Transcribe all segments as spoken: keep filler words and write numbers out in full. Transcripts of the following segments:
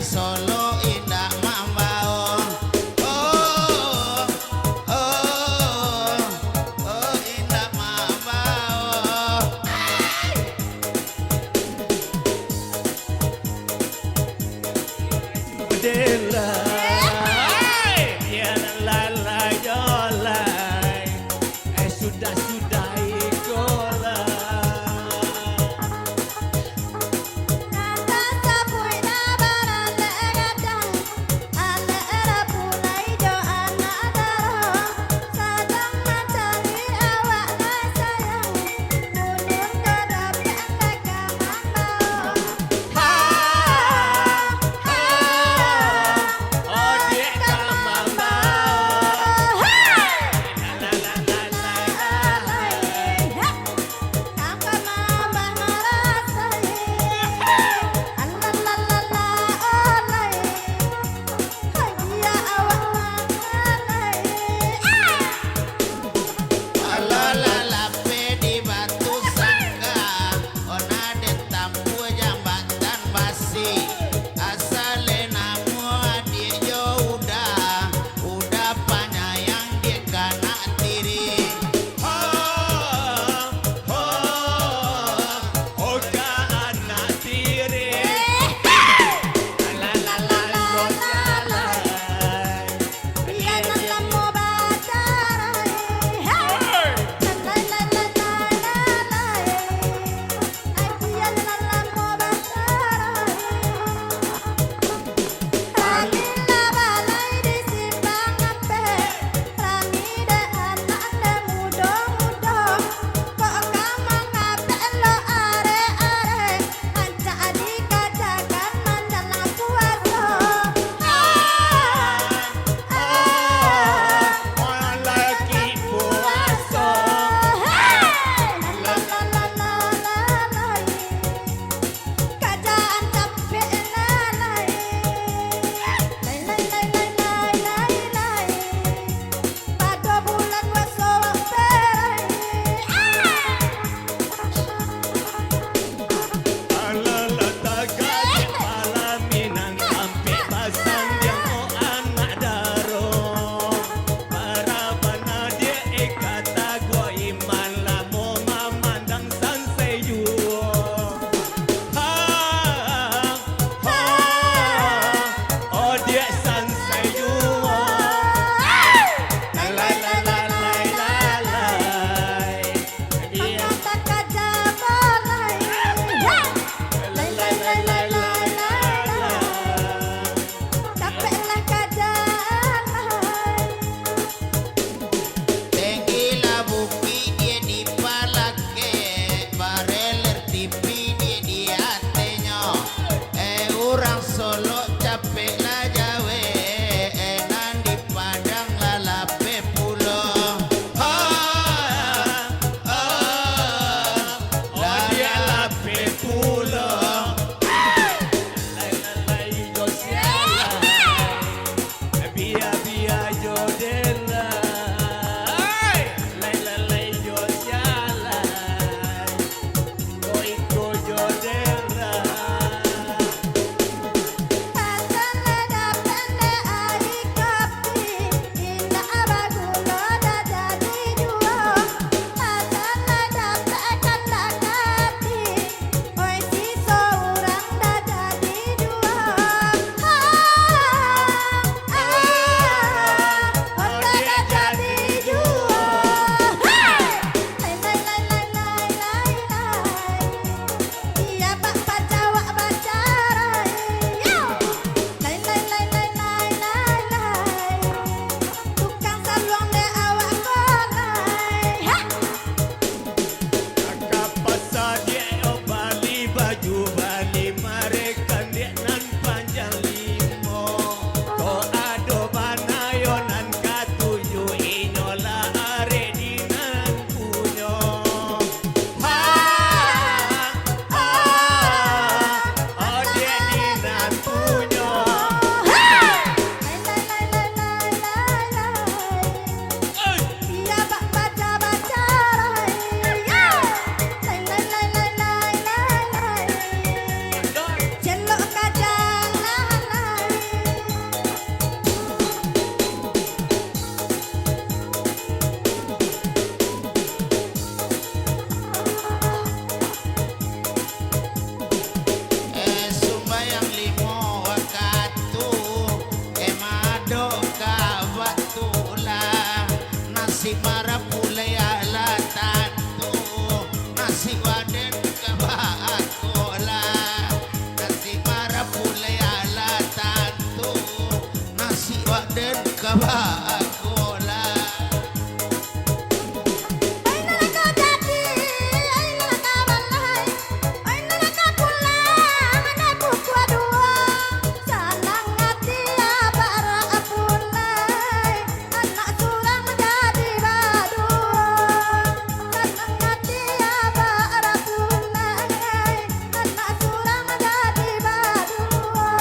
Solo indak mambao. Oh, oh, oh, indak mambao. Dela, biar lalai yo lai. Eh, sudah-sudah iko lah. Nan tasabuik nan baralek gadang, alek rapulai jo anak daro, sadang mancari awak nan sayang, bunyun ko dapek dek ka mambao. Ha, ha, odiak ka mambao. Hai. La, la, la, la, la, la, la. Hai. Hai. Ka mambao marasai. Alah, la, la, la, oh, lai. Hai, iyo awak marasai. Ah. Alah, lalapeh di Batu Sangka, ona den tampuah jambatan basi. Asal namo adiak jo uda, uda panyayang dek ka anak tiri. Ho, ho, oh ka anak tiri. La, la, la, la, la, la. Biar nan lamo bacarai. Hei! Lai, lai, lai, lai, lai, lai. Ai, biar nan lamo bacarai. Rami lah balai di Simpang Ampek. Rami dek anak dek mudo-mudo. Kok ka mangapek lo arek-arek. Rancak dikajakan manjalang puaso. Ah, ah, manjalang puaso. Hei! La, la, la, la, la, lai. Kajaan capek lalai. Lai, lai, lai, lai, lai, lai, lai. Pado bulan puaso perai. Ah! Alah, lah tagak di palaminan, ampek basandiang, oh anak daro. Bara bana diak, eh, kata gua iman, lamo mamandang sansai juo. Ha, ha, oh diak sansai juo. Lalai, lalai, lalai, lalai. Mangata kaja balai. Lai, lai, lai, lai, lai, lai, lai. Capeklah kaja lai. Tinggilah bukik diak di palakek, bareler tipi diak di atenyo. Eh, urang Solok capek lah jawek, eh, nan di Padang lah lapeh pulo. Ha, ha, oh, diak lapeh pulo. Lai, lai, lai, jo sialah. Bia-bia jo den lah. Lai, lai, lai, jo sialah. Iko-iko jo den lah. Pasan lah Bakola. Oi, nan ka jadi, oi, nan ka balai, oi, nan ka pulang, nan pukua duo. Sanang ati abak pulai, anak surang jadi baduo. Sanang ati abak pulai, anak surang jadi baduo.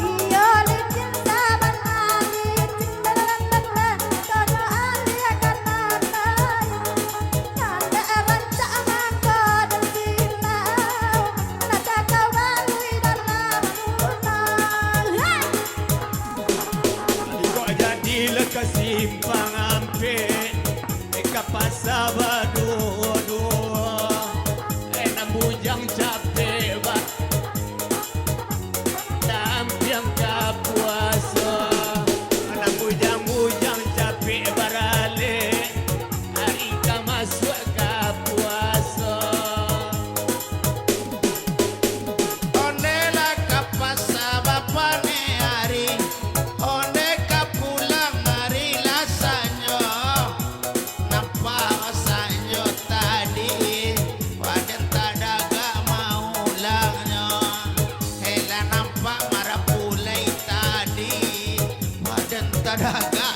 Iyo licin saban licin, balalan-balalan, todo alia ka nan lain. Nan dak rancak mangko den silau, nan dak kabalui dalam rumah. Hai! Kok jadi lah ka simpang ampek, eh, ka pasa baduo-duo. Eh, nan bujang capek ba-, tampiang ka puaso. Nan bujang-bujang capek baralek, ari ka masuak ka puaso. Onde lah ka pasa bapanek ari, onde ka pulang ari lah sanyo. Nampak sanyo tadi, paden tadagak maulangnyo. Hela nampak marapulai tadi, paden tadagak